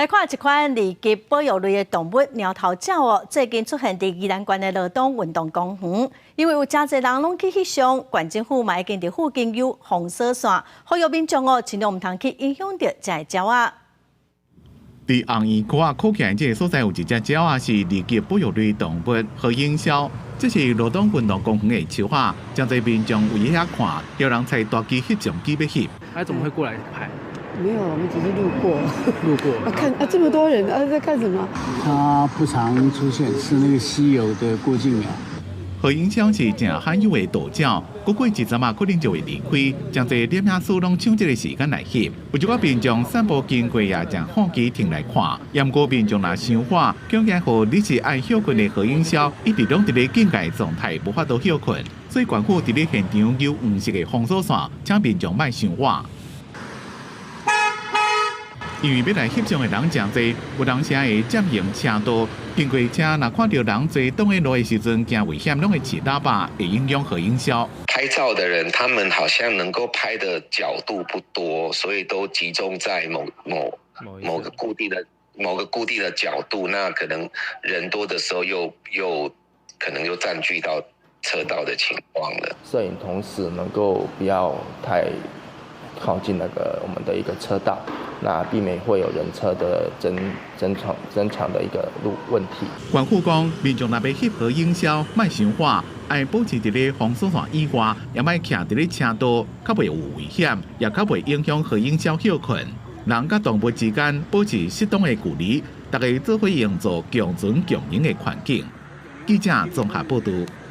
來看一款二級保育類的動物貓頭鳥哦，最近出現佇宜蘭縣的羅東運動公園，因為有誠濟人攏去翕相，縣政府嘛已經佇附近有封鎖線，呼籲民眾哦，盡量毋通去影響著這个鳥仔。佇紅衣區仔靠近這个所在有一隻鳥仔是二級保育類動物和鷹鴞，這是羅東運動公園的樹下，誠濟民眾圍遐看，有人揣大機翕相機欲翕。哎，怎麼會過來拍？沒有，我們只是路過。路過。啊，看啊，這麼多人啊，在看什麼？它不常出現，是那個稀有的過境鳥。和鷹鴞是誠罕有的渡鳥，過過一陣仔可能就會離開，誠濟攝影師攏搶這个時間來翕。有一寡民眾散步經過也誠好奇停來看，毋過民眾若傷緩，恐驚予你是愛歇睏的和鷹鴞，一直攏佇咧警戒狀態，無法度歇睏。所以縣府佇咧現場有黃色的封鎖線，請民眾莫傷緩。因為欲來翕相的人誠濟，有當時會佔用車道，經過車若看著人濟，擋佇路的時陣驚危險，攏會飼喇叭，會影響和鷹鴞。拍照的人，他們好像能夠拍的角度不多，所以都集中在某個固定的角度。那可能人多的時候又可能又佔據到車道的情況了。攝影同時能夠不要太靠近那個我們的一個車道，那避免會有人車的爭搶的一個路問題。縣府講，民眾若欲翕和鷹鴞，莫傷緩，愛保持佇咧封鎖線以外，也莫徛佇咧車道，較袂有危險，也較袂影響和鷹鴞歇睏。人佮動物之間保持適當的距離，大家做伙營造共存共榮的環境。記者綜合報導。